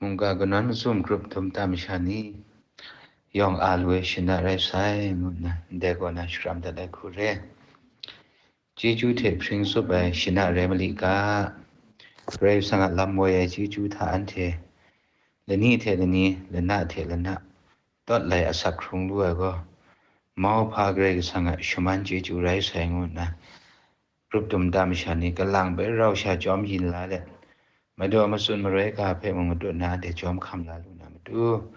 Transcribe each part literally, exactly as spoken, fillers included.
Mungga kanawn mazum grup dum ta masha ni yawng a lu ai shana rai sai ngu nna, ndai kaw na shakram dat ai hku re. Chyeju hte hpring tsup ai shana rai mali ga, Karai Kasang a lam woi ai chyeju hta anhte lani hte lani, lana hte lana, tawt lai asak hkrung lu ai gaw, mauhpa Karai Kasang a shaman chyeju rai sai ngu nna, grup dum ta masha ni kalang bai rau sha chyawm yin la let, madaw matsun maroi ga hpe mung matut na anhte chyawm hkam la lu na matu,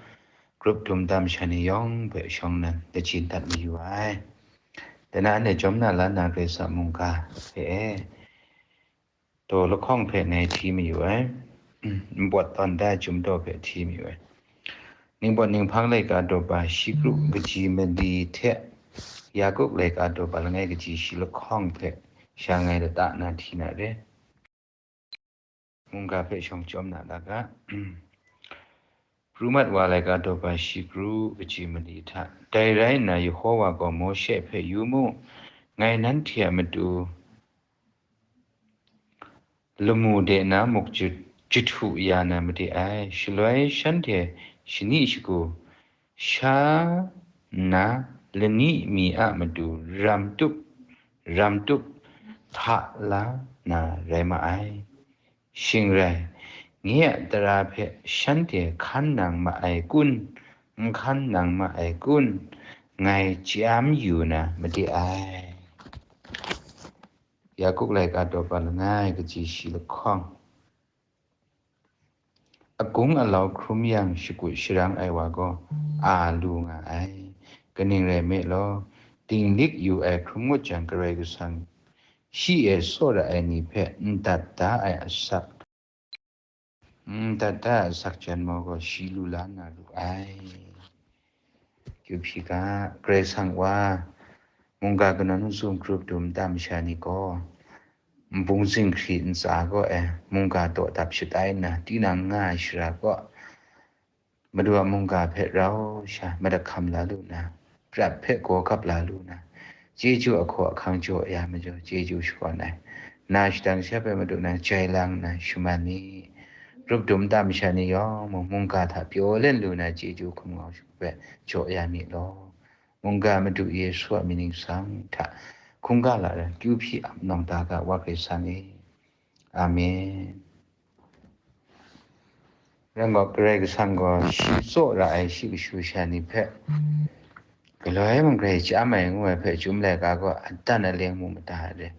grup dum ta masha ni yawng hpe shawng nnan lachin dat mayu ai. Dai na anhte chyawm na la na Karai Kasang mungga hpe e, daw lahkawng hpe ngai hti mayu ai. Npawt tawn da ai chyum daw hpe hti mayu ai. Ningpawt ninghpang laika daw pa shi kru kaji mali hte Yakup laika daw pa langai kaji shi lahkawng hpe sha ngai lata na hti na re. Mungga hpe shawng chyawm na la ga. Pru mat wa laika daw pa shi kru kaji mali hta. Dai rai nna, Yehowa gaw Mawshe hpe, "Yu mu, ngai nanhte a matu lamu de na muk ju-, jahtu ya na made ai. Shaloi shanhte shani shagu sha nna, lani mi a matu ram tup, ram tup hta la na rai ma ai. Shing rai, nye a tara hpe shanhte hkan nang ma ai kun, n hkan nang ma ai kun, ngai chyam yu na made ai." Yakup laika daw pa langai kaji shi lahkawng. Agung alau hkrum yang shakut sharang ai wa gaw a lu nga ai. Kaning rai nme law, dinglik yu ai hkrum ngut jang, Karai Kasang shi e tsawra ai ni hpe n dat da ai asak, n dat da ai asak janmau gaw shi lu la na lu ai. Kyu hpyi ga, Karai Kasang wa, mungga kanawn mazum grup dum ta masha ni gaw, nbung zinghkri ntsa kaw e mungga daw dap shatai nna, tinang nga ai shara kaw, Madu a mungga hpe rau sha madat hkam la lu na, prat hpe gaw gap la lu na, chyeju ahkaw ahkang jaw ya majaw, chyeju shakawn ai. Na shadang sha hpe Madu nang jai lang nna shaman mi. Grup dum ta masha ni yawng mung, mungga hta pyaw len lu na, chyeju hkum ngau shakut hpe jaw ya mi law. Mungga Madu Yesu a mying ningsang hta hkungga la ai, kyu hpyi ap nawng da ga, Wa Karai Kasang e. Amen. Rai nme, Karai Kasang gaw shi tsaw ra ai shi kashu sha ni hpe galoi mung grai chyam ai ngu ai hpe, chyum laika gaw adan aleng mu mada ai re.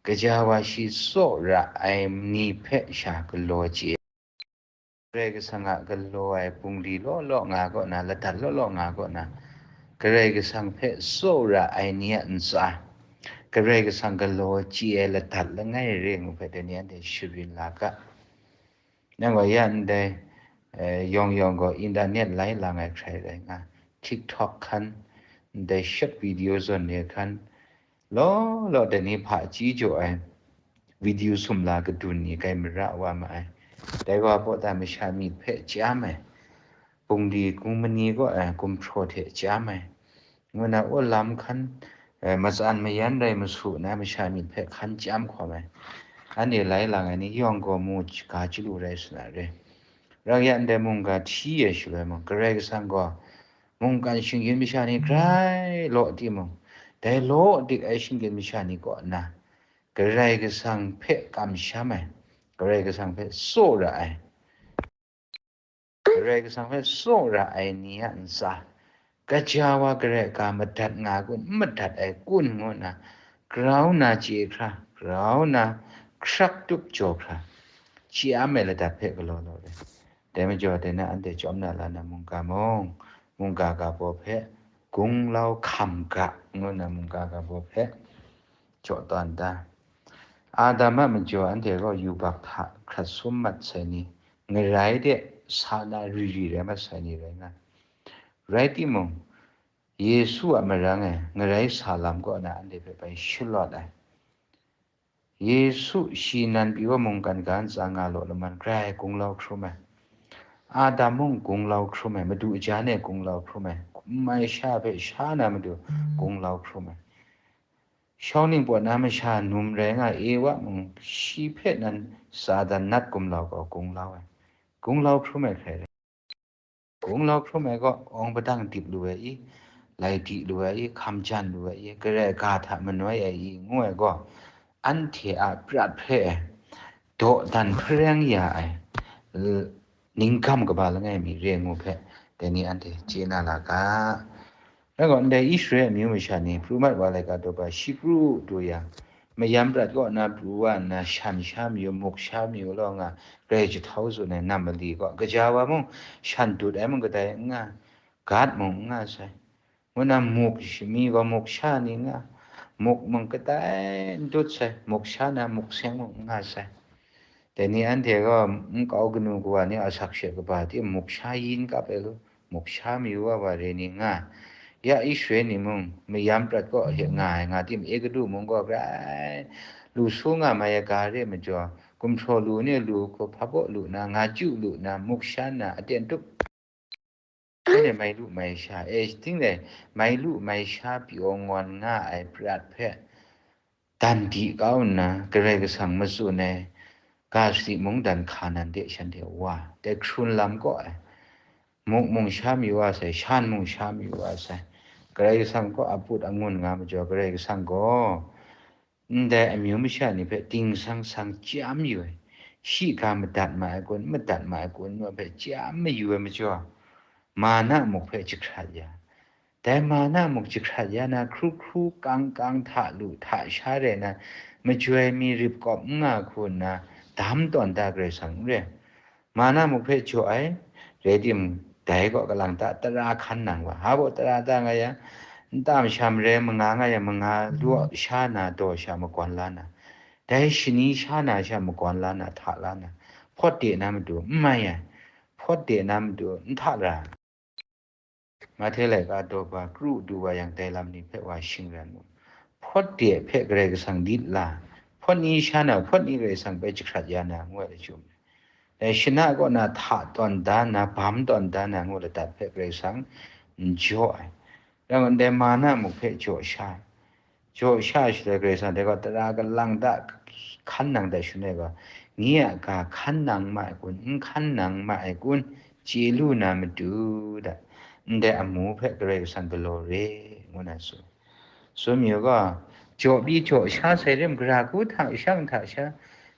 Kaja wa shi tsaw ra ai ni hpe sha galaw chye. Karai Kasang a galaw ai bungli law law nga kaw na, ladat law law nga kaw na, Karai Kasang hpe tsaw ra ai ni a ntsa, Karai Kasang galaw chye ai ladat langai re ngu hpe, dai ni anhte sharin la ga. Nang gaw ya ndai, eh, yawng yawng gaw internet lai lang ai hkrai rai nga, TikTok hkan, ndai short video zawn ni hkan, law law dai ni hpaji jaw ai video sumla kadun ni grai mara wa ma ai. Dai wa baw dan masha myit hpe chyam ai, bungli hkung mani kaw ai gumhpraw hte chyam ai, ngu na, aw lam hkan, eh, matsan mayan rai masu na masha myit hpe hkan chyam hkawm ai, anhte lai lang ai ni yawng gaw mu ga chyalu rai sa na re. Rang ya ndai mungga hti ai shaloi mung, Karai Kasang gaw mungkan shinggyim masha ni grai law timung, dai law dik ai shinggyim masha ni kaw na, Karai Kasang hpe kamsham ai, Karai Kasang hpe tsaw ra ai, Karai Kasang hpe tsaw ra ai ni a ntsa, kaja wa Karai ga madat nga kun, n madat ai kun ngu nna, grau na chye hkra, grau na hkrak tup jaw hkra, chyam ai ladat hpe galaw law ai. Dai majaw, dai na anhte chyawm na la na mungga mung, mungga ga baw hpe gunglau hkam ga ngu nna mungga ga baw hpe jaw tawn da. Adam a majaw anhte gaw yubak hta hkrat sum mat sai ni, ngarai de sa na ri ri rai mat sai ni rai nga. Rai timung, Yesu a marang e ngarai sa lam kaw na anhte hpe bai shalawt ai. Yesu shi nan pyi wa mungkan ga ntsa nga law laman grai gunglau hkrum ai. Adam mung gunglau hkrum ai, Madu jan e gunglau hkrum ai, hkum ai sha hpe sha na matu gunglau hkrum ai. Shawng ningpawt na masha num rai nga ai Ewa mung shi hpe nan Satan nat gumlau gaw gunglau ai. Gunglau hkrum ai hkrai rai. Gunglau hkrum ai gaw, awng padang dip lu ai i, lai di lu ai i, hkam jan lu ai i, Karai ga hta manoi ai i, ngu ai gaw, anhte a prat hpe dawdan hpareng ya ai, l-, ningkam kaba langai mi re ngu hpe, dai ni anhte chye na la ga. Rai gaw, ndai Israel amyu masha ni pru mat wa laika daw ba shi pru du yang, mayam prat kaw na pru wa nna, shan sha mayu, muk sha mayu law nga, grai jahtau tsun ai nam mali gaw, kaja wa mung, shan dut ai mung kadai n nga, gat mung n nga sai. Ngu na muk shi-, mi gaw muk sha ni nga, muk mung kadai n dut sai, muk sha na muk seng mung n nga sai. Dai ni anhte gaw nkau kanu kawa ni a asak she kaba hte muk sha yin kap ai lu, muk sha mayu wa wa re ni nga. Ya Israel ni mung mayam prat kaw hte nga ai nga tim, Egutu mung gaw grai lu su nga mai ai ga re majaw, gumhpraw lu ni lu, hku hpa baw lu na, nga chyu lu na, muk sha na, aten tup. Anhte mai lu mai sha, e, shing dai, mai lu mai sha pyaw ngawn nga ai prat hpe dan di kau nna, Karai Kasang matsun ai ga sadi mungdan hka nan de shanhte wa, dai hkrun lam kaw ai, muk mung sha mayu wa sai, shan mung sha mayu wa sai, Karai Kasang kaw a put angun nga majaw, Karai Kasang gaw ndai amyu masha ni hpe ting sang sang chyam yu ai, shi ga madat ma ai kun, madat ma ai kun, ngu hpe chyam mayu ai majaw, mana muk hpe jahkrat ya. Dai mana muk jahkrat ya na, hkru hkru kang kang hta lu hta sha rai na, majoi mi rip kawp n nga hku nna, dam tawn da Karai Kasang n re. Mana muk hpe jaw ai, rai tim, dai kaw kalang ta tara hkan nang wa. Ha baw tara ta nga yang, nta masha marai manga nga yang, manga law sha na, daw sha magawn la na, dai shani sha na sha magawn la na, hta la na, hpawt de na matu n mai ai, hpawt de na matu n hta ra. Mahte laika daw ba kru du wa yang, dai lam ni hpe wa shingran mu. Hpawt de hpe Karai Kasang lit la, hpawt ni sha na, hpawt ni Karai Kasang hpe jahkrat ya na, ngu ai lachyum. Dai shana kaw na hta tawn da na, bam tawn da na, ngu ladat hpe Karai Kasang n jaw ai. Rai nmen dai mana muk hpe jaw sha ai. Jaw sha ai shaloi Karai Kasang dai gaw tara kalang da, hkan nang da shanhte gaw, nye a ga hkan nang ma ai kun, n hkan nang ma ai kun, chye lu na matu da, ndai amu hpe Karai Kasang galaw re, ngu na tsun. Tsun mayu gaw, jaw pyi jaw sha sai rim, gara hku hta shang hta sha,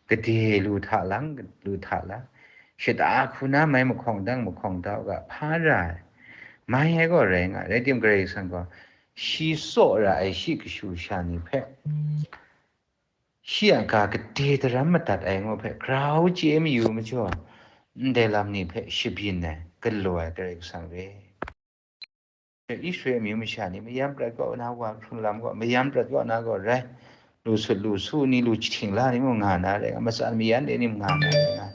gade lu hta lang, lu hta la, shata hku na mai mahkawng dang mahkawng dau ga, hpa ra ai, mai ai gaw rai nga ai, rai tim Karai Kasang gaw, shi tsaw ra ai shi kashu sha ni hpe, shi a ga gade daram madat ai ngu hpe grau chye mayu majaw, ndai lam ni hpe shabyin ai, galaw ai Karai Kasang re. Israel amyu masha ni mayam prat kaw na wa hkrun lam gaw, mayam prat kaw na gaw rai, lu sut lu su ni, lu jahting la ni mung nga na rai nga, matsan mayan de ni mung nga na rai nga.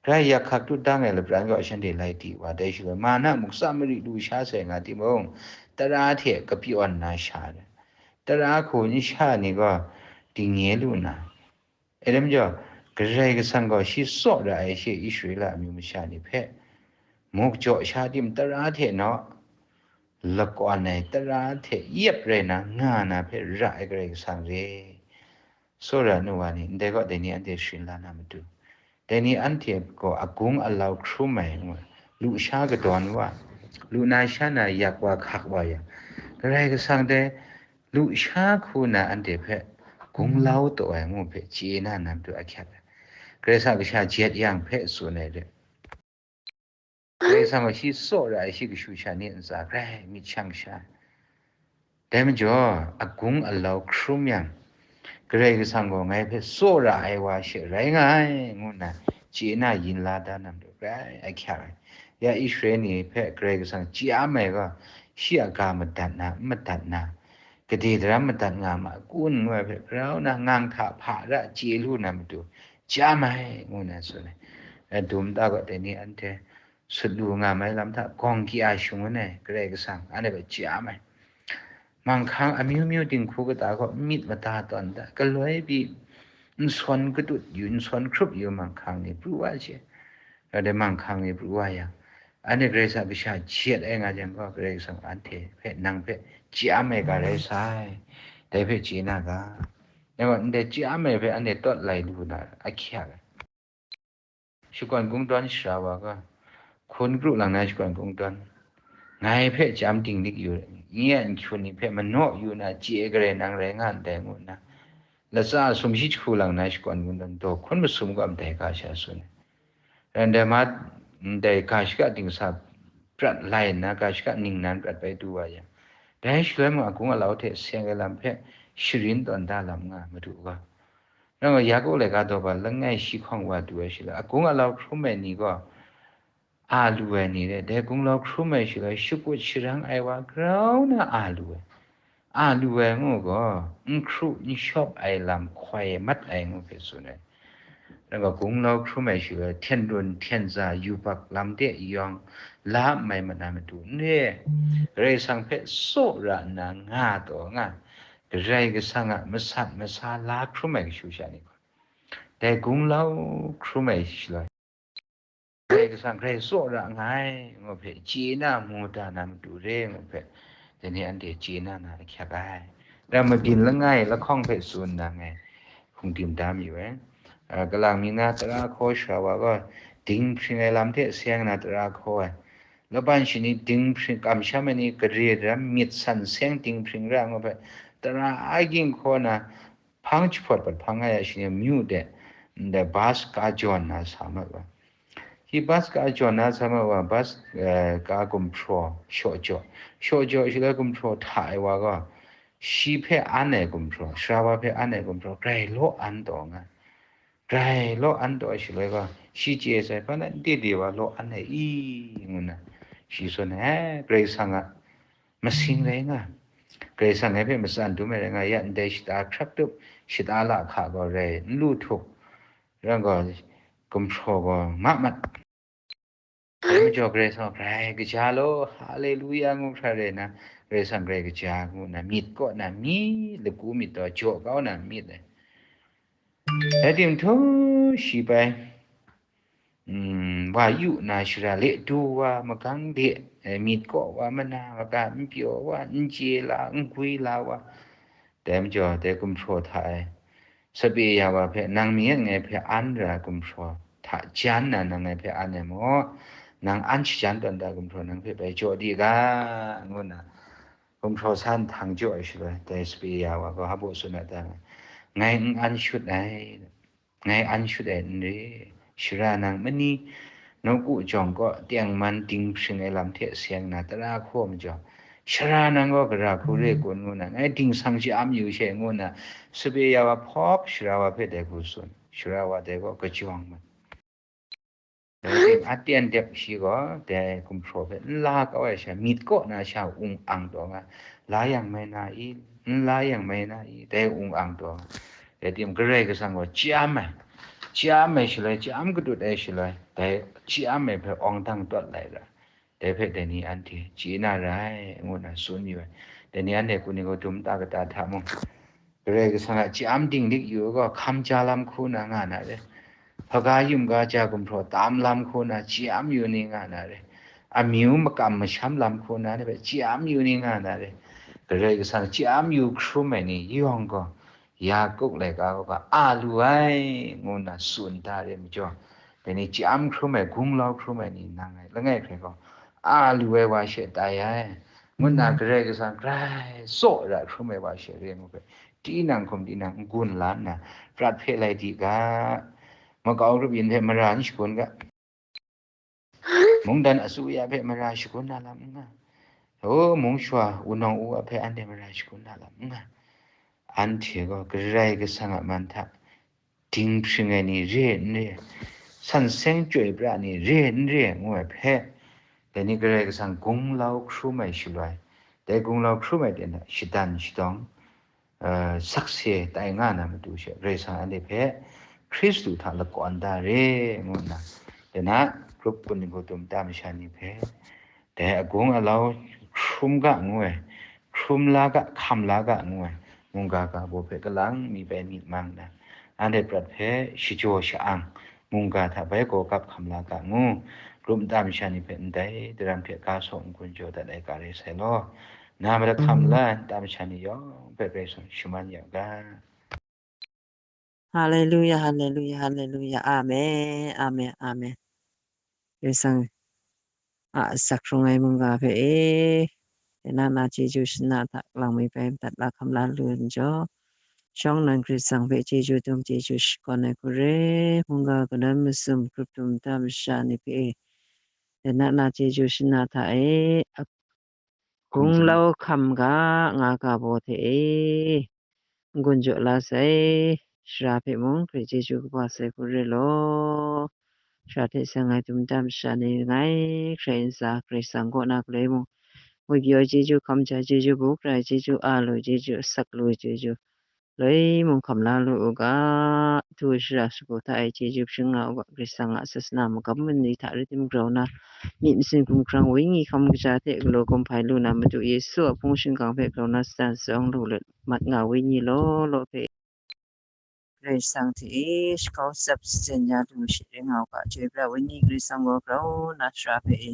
Grai yak hkak tutdang ai lapran gaw shanhte lai di wa, dai shaloi mana muk Samari lu sha sai nga timung, tara hte kapyawn na sha ai, tara hku n sha ni gaw dingnye lu na. E, dai majaw, Karai Kasang gaw shi tsaw ra ai she, Israela amyu masha ni hpe muk jaw sha tim tara hte naw lakawn ai, tara hte yep rai na nga na hpe ra ai Karai Kasang re. Tsawra nu wa ni, ndai gaw dai ni anhte sharin la na matu, dai ni anhte gaw agung alau hkrum ai, ngu ai, lu sha kadawn wa, lu na sha na yak wa hkak wa yang, Karai Kasang dai lu sha hku na anhte hpe gunglau taw ai ngu hpe chye na na matu ahkyak ai. Karai Kasang kasha jet yang hpe tsun ai re. Karai Kasang gaw shi tsaw ra ai shi kashu sha ni ntsa grai myit shang sha ai. Dai majaw, agung alau hkrum yang, Karai Kasang gaw ngai hpe tsaw ra ai wa she rai nga ai, ngu nna chye na yin la da na matu grai ahkyak ai. Ya Israel ni hpe Karai Kasang chyam ai gaw, shi a ga madat na, n madat na, gade daram madat nga ma kun, ngu ai hpe grau na ngang hta hpa ra chye lu na matu, chyam ai, ngu na tsun ai. Dum ta gaw dai ni anhte sut lu nga mai lam hta gawng kya shangun ai Karai Kasang, anhte hpe chyam ai. Manghkang amyu myu dinghku kata gaw myit mada tawn da, galoi pyi, nsawn katut yu, nsawn hkrup yu manghkang ni pru wa che. Dai manghkang ni pru wa yang, anhte Karai Kasang kasha jet ai nga jang gaw, Karai Kasang anhte hpe, nang hpe chyam ai ga rai sai, dai hpe chye na ga. Dai gaw, ndai chyam ai hpe anhte tawt lai lu na ahkyak ai. Shakawn kungdawn shara wa ga, hkun kru lang na shakawn kungdawn, ngai hpe chyam dinglik yu, nye a nhkyun ni hpe manaw yu na chye garai nang rai nga ndai ngu nna, latsa sumshi jahku lang na shakawn kungdawn daw hkun masum ga ndai ga sha tsun ai. Rai ndai ma, ndai ga shaka dingsa prat lai nna, ga shaka ningnan prat bai du wa yang, dai shaloi mung agung alau hte seng ai lam hpe sharin tawn da lam nga Madu ga. Nang gaw Yaku laika daw ba langai shi hkawng wa du ai shaloi, agung alau hkrum ai ni gaw a lu ai ni re, dai gunglau hkrum ai shaloi shakut sharang ai wa grau na a lu ai. A lu ai ngu gaw, n hkru n shawp ai lam hkoi mat ai ngu hpe tsun ai. Nang gaw gunglau hkrum ai shaloi hten run hten za yubak lam de yawng la mai mat na matu n re, Karai Kasang hpe tsaw ra nna nga taw nga, Karai Kasang a masat masa la hkrum ai kashu sha ni gaw, dai gunglau hkrum ai shaloi, Karai Kasang hkrai tsaw ra nngai, ngu hpe chye na mu da na matu re, ngu hpe, dai ni anhte chye na na ahkyak ai. Ram mabyin langai lahkawng hpe tsun na ngai hkungdim da mayu ai. A, kalang mi na tara hkaw shara wa gaw, dinghpring ai lam hte seng na tara hkaw ai. Laban shani dinghpring kamsham ai ni gare daram myit san seng dinghpring ra ngu hpe, tara aging hkaw na, hpang jahpawt pat hpang nga ya shani myu de, ndai bus ka jawn na sa mat wa. Shi bus ka jawn na sa mat wa, bus, eh, ka gumhpraw shaw jaw. Shaw jaw shaloi gumhpraw hta ai wa gaw, shi hpe an ai gumhpraw, sara wa hpe an ai gumhpraw, grai law an taw nga. Grai law an taw shaloi gaw, shi chye sai, hpa na n de de wa law an ai i, ngu nna, shi tsun ai, Karai Kasang a masing rai nga. Karai Kasang ngai hpe matsan dum ai rai nga, ya ndai shata hkrap tup, shata lahka gaw rai, n lu htuk, rai gaw, gumhpraw gaw ma mat. Dai majaw Karai Kasang grai kaja law, Haleluya ngu hkra rai na, Karai Kasang grai kaja ngu na, myit kaw na, mi lagu myit taw, jaw kau na myit ai. Dai timung htu shi bai, mm, wa yu na shara le du wa, magang de, eh, myit kaw wa, mana maka n pyaw wa, n chye la, n gwi la wa, dai majaw dai gumhpraw hta e sape ya wa hpe, nang mi ngai hpe an ra gumhpraw hta jan na nang ngai hpe an ai maw? Nang an shajan tawn da gumhpraw nang hpe bai jaw di ga, ngu nna gumhpraw san htang jaw ai shaloi, dai sape ya wa gaw, hpa baw tsun a ta nga, ngai n an shut ai, ngai an shut ai n re, shara nang mani, nawku jawng kaw tengman dinghpring ai lam hte seng na tara hkaw majaw, shara nang gaw gara hku re kun ngu na, ngai dingsang shi a mayu she ngu na, sape ya wa hpawp shara wa hpe dai hku tsun, shara wa dai gaw kajawng mat. Dai ting a ten dep shi gaw dai gumhpraw hpe n la kau ai sha, myit kaw na sha ung ang taw nga, la yang mai na i, n la yang mai na i, dai ung ang taw nga. Dai tim Karai Kasang gaw chyam ai, chyam ai shaloi, chyam kadut ai shaloi, dai chyam ai hpe awng dang tawt lai ra, dai hpe dai ni anhte chye na rai, ngu na tsun yu ai. Dai ni anhte kun ni gaw dum ta kata hta mung, Karai Kasang a chyam dinglik yu ai gaw, hkam ja lam hku na nga na re. Hpaga yum ga ja gumhpraw tam lam hku na chyam yu ni nga na re. Amyu makam masham lam hku na ni hpe chyam yu ni nga na re. Karai Kasang chyam yu hkrum ai ni yawng gaw, Yaku laika gaw a lu ai, ngu nna tsun da re majaw, dai ni chyam hkrum ai, gunglau hkrum ai ni nang ngai langai hkrai gaw, a lu ai wa she tai ai, ngu nna Karai Kasang grai tsaw ra hkrum ai wa she re ngu hpe, tinang hkum tinang n-gun la nna, prat hpe lai di ga, makau grup yin hpe mara n shagun ga, mungdan asuya hpe mara shagun na lam n nga, o, mungshawa wunawng u a hpe anhte mara shagun na lam n nga. Anhte gaw Karai Kasang a man hta dinghpring ai ni re n re, san seng chyoi pra ni re n re, ngu ai hpe, dai ni Karai Kasang gunglau hkrum ai shaloi, dai gunglau hkrum ai ten hta shadan shadawng, eh, sakse tai nga na matu she, Karai Kasang anhte hpe Hkristu hta lakawn da re, ngu nna, dai na, grup kun ni hku dum ta masha ni hpe, dai agung alau hkrum ga ngu ai, hkrum la ga, hkam la ga ngu ai, mungga ga baw hpe kalang mi bai myit mang nna, anhte prat hpe shajaw sha-ang, mungga hta bai gaw kap hkam la ga ngu, grup nta masha ni hpe ndai daram hte ga saw n-gun jaw dat ai ga rai sai law, na madat hkam la ai nta masha ni yawng hpe Karai Kasang shaman ya u ga. Haleluya, haleluya, haleluya. Amen, amen, amen. Karai Kasang a asak hkrung ai mungga hpe e, dai na na chyeju shana hta lang mi bai madat la hkam la lu n jaw, shawng nnan Karai Kasang hpe chyeju dum chyeju shakawn ai hkuri, mungga kanan masum hkrup dum nta masha ni hpe e, dai na na chyeju shana hta e, gunglau hkam ga nga ga baw hte e, n-gun jaw la sai, shara hpe mung hkrai chyeju kaba sai hku re law, shara hte seng ai dum nta masha ni langai, hkrai ntsa Karai Kasang kaw na galoi mung, mu pyaw ai chyeju, hkam ja ai chyeju, bu kra ai chyeju, a lu ai chyeju, asak lu ai chyeju, loi mung hkam la lu u ga, du shara shagu hta e chyeju hpring nga u ga, Karai Kasang a sasana magam mali hta rai tim grau na, myit masin hkum hkrang wenyi hkam kaja hte galaw gumhpai lu na Madu Yesu a hpung shingkang hpe grau na Satan tsawng lu let mat nga wenyi law law hpe, Karai Kasang hte e shakau tsap shazen ya lu shi rai nga u ga, chyoi pra wenyi Karai Kasang gaw grau na shara hpe e,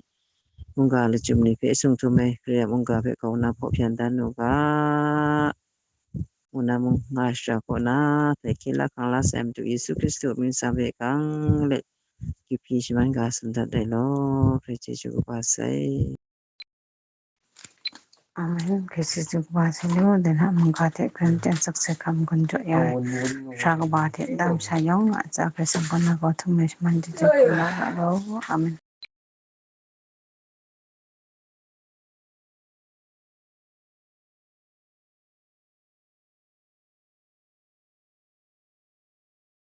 mungga lachyum ni hpe sung htum ai, Karai a mungga hpe grau na hpaw hpyan dan u ga, ngu na mung nga shara kaw na, dai hkye la hkang la sai Madu Yesu Hkristu a mying tsam hpe gang let, kip hpyi shaman ga sum dat ai law, Karai chyeju kaba sai. Amen. Hkristu chyeju kaba sai lu, dai na mungga hte hkren ten sakse hkam gun jaw ya ai, shara kaba hte ndam sha yawng a tsa Karai Kasang kaw na kau htum ai shaman chyeju hkam la ga law. Amen.